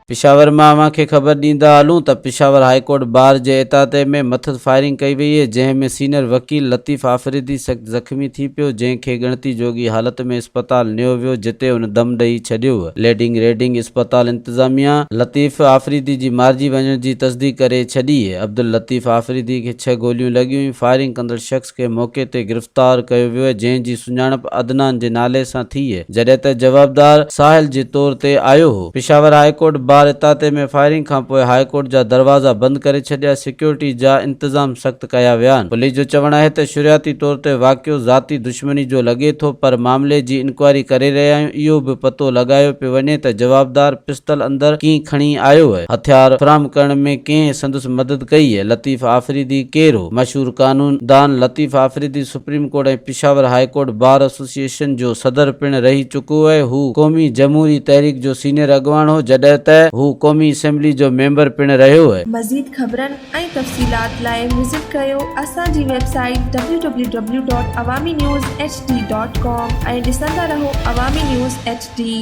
پشاور مان اوهان کي خبر ڏيندا هلون ته پشاور هاء ڪورٽ بار جي احاطي ۾ مٿس فائرنگ ڪئي وئي جنهن ۾ سينئر وڪيل لطيف آفريدي سخت زخمي ٿي پيو جنهن کي ڳڻتي جوڳي حالت ۾ اسپتال نيو ويو جتي هن دم ڏئي ڇڏيو. ليڊنگ ريڊنگ اسپتال انتظاميا لطيف آفريدي جي مارجي وڃڻ جي تصديق ڪري ڇڏي. عبداللطيف آفريدي کي ڇهه گوليون لڳيون فائرنگ ڪندڙ شخص کي موقعي تي گرفتار ڪيو ويو جنهن جي سڃاڻپ عدنان جي نالي سان ٿي جڏهن ته جوابدار ساحل جي طور تي آيو هو. پشاور هاء ڪورٽ بار احاطي ۾ فائرنگ کانپوء هاء ڪورٽ جا دروازا بند ڪري ڇڏيا، سيڪيورٽي جا انتظام سخت ڪيا ويا آهن. پوليس جو چوڻ آهي ته شروعاتي طور تي واقعو ذاتي دشمني جو لڳي ٿو پر معاملي جي انڪوائري ڪري رهيا آهيون، اهو به پتو لڳايو پيو وڃي ته جوابدار پستل اندر ڪيئن کڻي آيو ۽ هٿيار فراهم ڪرڻ ۾ ڪنهن سندس مدد ڪئي. لطيف آفريدي ڪير هو؟ مشهور قانون دان Latif Afridi supreme court ۽ Peshawar high court bar association جو صدر پڻ رهي چڪو اهي. هو قومي جمهوري تحريڪ جو سينيئر اڳواڻ هو جڏهن ته هو قومي اسيمبلي جو ميمبر پڻ رهيو اهي. مزيد خبرن ۽ تفصيلات لاء وزٽ ڪريو اسان جي website W W W dot Awami news H D dot com ۽ ڏسندا رهو عوامي نيوز ايڇ ڊي.